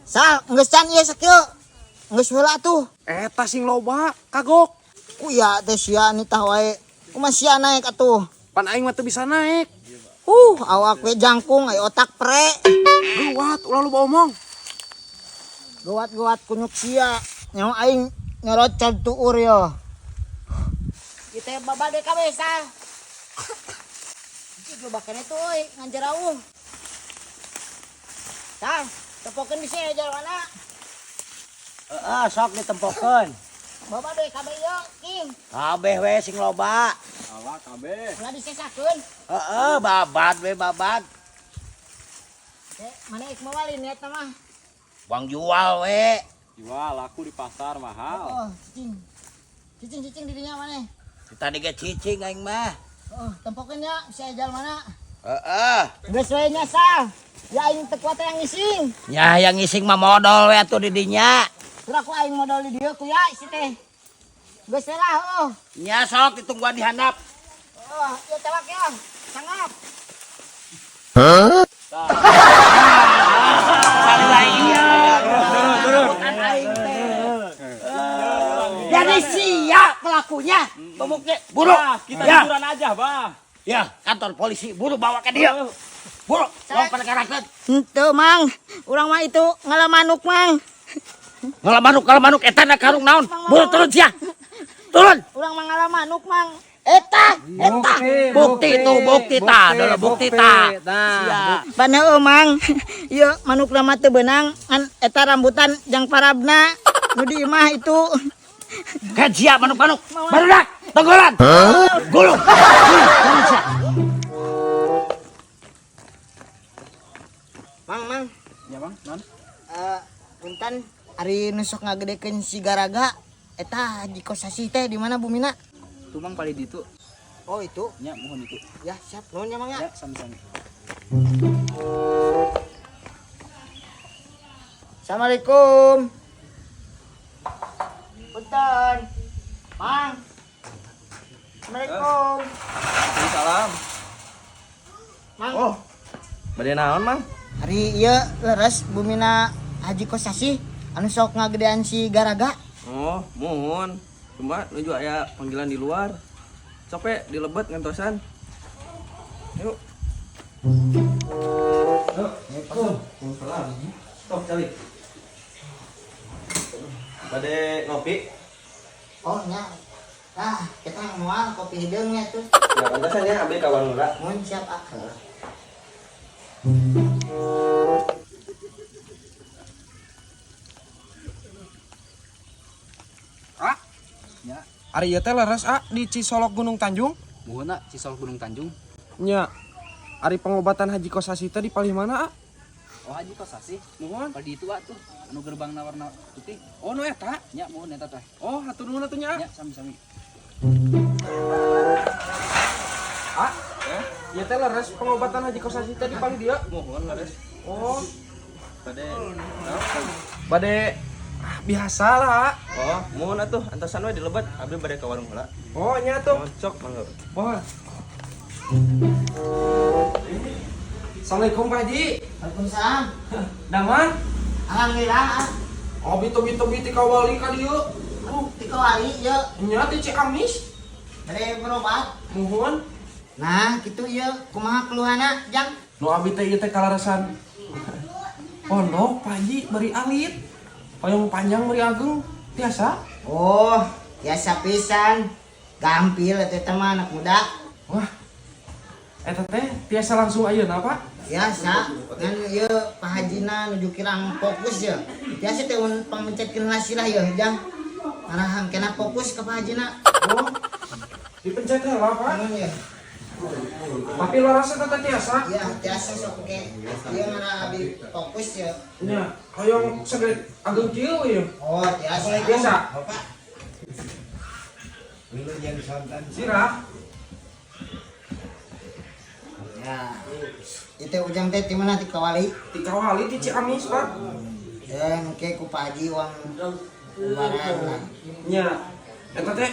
Sal, geus can ieu sakieu. Geus heula atuh. Eta sing loba, kagok. Ku ya teh sia nitah wae. Kumaha sia naik atuh? Pan aing mah teu bisa naik. Awak we jangkung aya otak pre. Geuwat ulah loba omong. Geuwat-geuwat kunyuk sia. Nyawa aing nyerocot tuur yo. Kita babade kabeh sal. Iki loba keneh tuh euy nganjarauh. Sal, tempokeun bisi jalmana. Heeh, sok ditempokeun. Babade kabeh ieu, King. Kabeh we sing loba. Alah kabeh. Ulah disesakeun. Heeh, babad we babad. Mana ik mawali niatna mah. Buang jual we. Jual laku di pasar mahal. Oh, cicing. Cicing cicing dirinya maneh. Tadi ge cicing aing mah. Oh, tempokeun nya si Ejal mana? Heeh. Geus we nya sal. Ya aing teu kuat yang ngising. Nya yang ngising mah modal we atuh di dinya. Surah ku aing modal di dieu ku ya si teh. Geus we lah heuh. Nya sok ditungguan di handap. Oh, ieu tewak ya. Sangap. Hah? Jadi siap pelakunya. Pemuknya buru. Kita ya. liburan aja, Bah. Ya, kantor polisi buru bawa ke dia. Buru, bawa pada karakter. Henteu, Mang. Urang mah itu ngalah manuk, Mang. Ngalah manuk, ngalah manuk eta na karung naon? Buru turun sia. Turun. Urang mah ngalah manuk, Mang. Eta, eta. Bukti itu, bukti ta, dulu bukti ta. Sia. Pan heueuh, Mang. Ieu manukna mah teu beunang, ngan eta rambutan jang parabna. Nu di imah itu. Kan sia manuk-manuk. Barudak, tonggolan. Gulung. Gulung sia. Mang, Mang. Ya, Bang. Non. Punten ari nu sok ngagedekeun si Garaga eta Haji Kosasih teh di mana bumina? Tuh Mang paling ditu. Oh, itu. Nya mohon itu. Ya, siap. Nuhun ya, Mang ya. Ya, sami-sami. Assalamualaikum. Punten. Mang. Assalamualaikum. Salam. Mang. Oh. Bade naon, Mang? Ari ieu leres bumina Haji Kosasih anu sok ngagedean si Garaga. Oh, mohon. Cuma nuju aya panggilan di luar. Sok we dilebet ngantosan. Yuk. Waalaikumsalam. Sok calik. Bade ngopi? Oh, nya. Ah, kita moal kopi hideung nya tuh. Ya pantasan ya abdi ka warung heula. Mun siap ah. Ah. Ya. Ari ieu teh leres ah di Cisolok Gunung Tanjung. Muhun ah, Cisolok Gunung Tanjung. Nya. Ari pengobatan Haji Kosasih teh di palih mana ah? Oh, Haji Kosasih. Muhun. Palih ditu ah tuh, anu gerbangna warna putih. Oh, nu eta? Nya muhun eta teh. Oh, hatur nuhun atuh nya. Nya sami-sami. Ah, ieu teh leres pengobatan Haji Kosasih teh di palih dieu. Muhun leres. Oh. Bade bade ah, biasa lah. Oh, muhun atuh, antosan we dilebet, abdi bade ka warung heula. Oh, nya tuh. Muhun sok mangga. Mohon. Assalamualaikum Pak Haji. Waalaikumsalam. Damang. Alhamdulillah. Ah. Abi tobi-tobi ti kawali ka dieu. Ti kawali ieu Nya ti Ciamis. bade berobat. Muhun. Nah, kitu ieu kumaha keluhanna, Jang? Nu abi teh ieu teh kalarasan. Pondok Pak Haji bari alit. Hoyong panjang bari ageng. Tiasa? Oh, biasa pisan. Gampil eta teh mah anak muda. Wah. Eta teh tiasa langsung ayeuna Pak? Biasa, ngan ieu Pak Hajina nuju kirang fokus ya. Biasa teh mun pangmencetkeun lasilah ya, Jang. Arahang kena fokus ke Pak Hajina. Oh. Dipencet heula Pak. Nuhun ya. Tapi leres eta teh tiasa. Iya, tiasa sok ke. Ieu ngarah abi fokus ya. Nya, hoyong segede ageng kieu we. Oh, tiasa. Biasa. Bapak. Sirah. Ya. Itu ujang teh di mana di Kawali? Ti Kawali ti Ciamis, Pak. Engke ku Pak Haji uang lebaran lah. Nya. Eta teh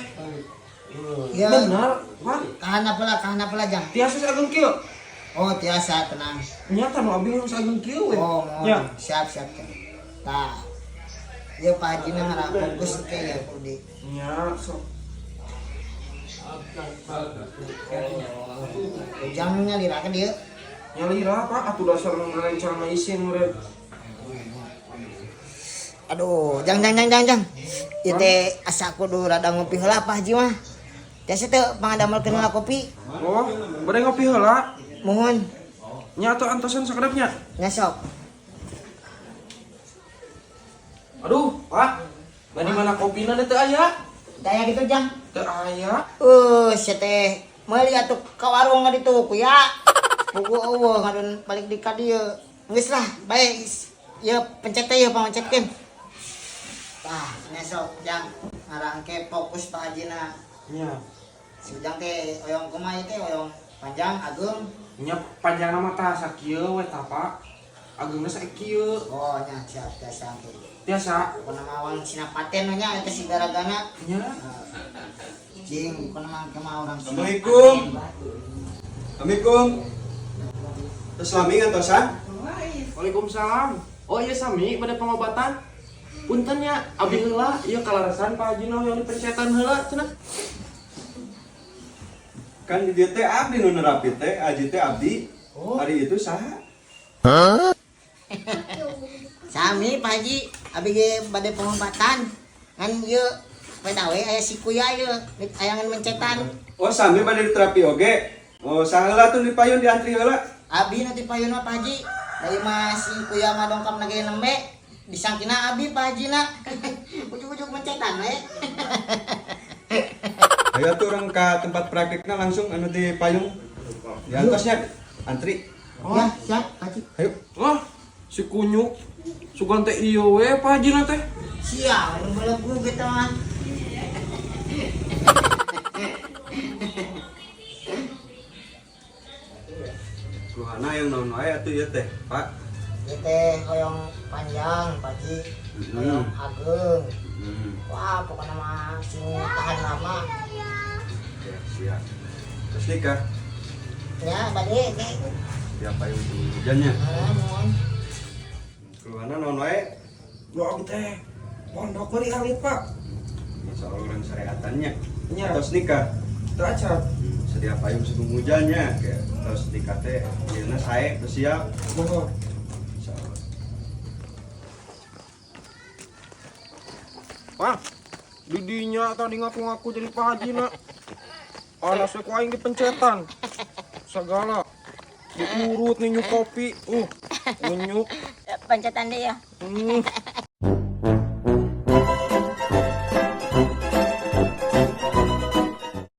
Iya. bener, Pak. Kahan apa lah, Jang? Tiasa saageng kieu. Oh, tiasa tenang. Nya tah nu abi hoyong saageng kieu we. Oh, mohon. Nya. Siap, siap, siap. Tah. Ieu Pak Haji na ngarah fokus ke ya Budi. Nya sok. Ujang nyalira ka dieu. Nyalira Pak atuh dasar rencana isin meureun. Aduh, jang jang jang jang jang. Ieu teh asa kudu rada ngopi heula Pak Haji mah. Tiasa teu pangadamelkeun heula kopi. Oh, bade ngopi heula. Mohon. Nya atuh antosan sakedap nya. Nya sok. Aduh, Pak. Bani mana kopina teu aya? Teu aya kitu jang. Teu aya. Sia teh meuli atuh ka warung ka ditu kuya. Pugu eueuh ngadon balik di ka dieu. Geus lah, bae ieu pencet teh ieu pangmencetkeun. Tah, nya sok jang ngarangke fokus Pak Hajina. Nya. Si Ujang teh oyong kumaha ieu teh oyong panjang ageung. Nya panjangna mah tah sakieu we tah Pak. Ageungna sakieu. Oh nya siap biasa engke. Biasa. Pokona mah wang sinapaten we nya eta si garagana. Nya. Cing, pokona mah engke mah urang Assalamualaikum. Assalamualaikum. Terus lami ngantosan? Waalaikumsalam. Oh iya sami pada pengobatan. Punten nya abi heula ieu kalarasan Pak Haji yang dipencetan heula cenah. Kan di dieu teh abdi nu nerapi teh, aji teh abdi. Hari itu saha? Sami Pak Haji, abi ge bade pengobatan. Ngan ieu pedawe aya si kuya ieu ayangan mencetan. Oh sami bade diterapi oge. Oh saha heula tuh di payun diantri heula. Abi nanti payun mah Pak Haji. Dari mah si kuya mah dongkap na ge nembe. Disangkina abi Pak Haji na. Ujug-ujug mencetan we. Ayo tuh orang ke tempat praktiknya langsung anu di payung. Di antosnya antri. Ya, siap Pak Haji. Ayo. Wah, si kunyuk. Sugan teh ieu we Pak Haji na teh. Siap, nu belegu gitu mah. Keluhana yang naon wae atuh ieu teh, Pak. Ieu teh hoyong panjang Pak Haji. Hoyong ageung. Wah, pokoknya mah sing tahan lama. Oke, siap. Terus nikah. Ya, bade ge. Siap payung hujannya. Ah, mohon. Keluhana naon wae? Lu abi teh pondok meuli alit Pak. Soal orang syariatannya. Nya. Terus nikah. Teu acan. Sedia payung sebelum hujannya kayak terus nikah teh yeuna sae terus siap. Mohon. Insyaallah. Wah, didinya tadi ngaku-ngaku jadi Pak Haji nak. Anas we ku aing dipencetan. Segala. Diurut ninyu kopi. Ngenyuk. Pencetan deh ya.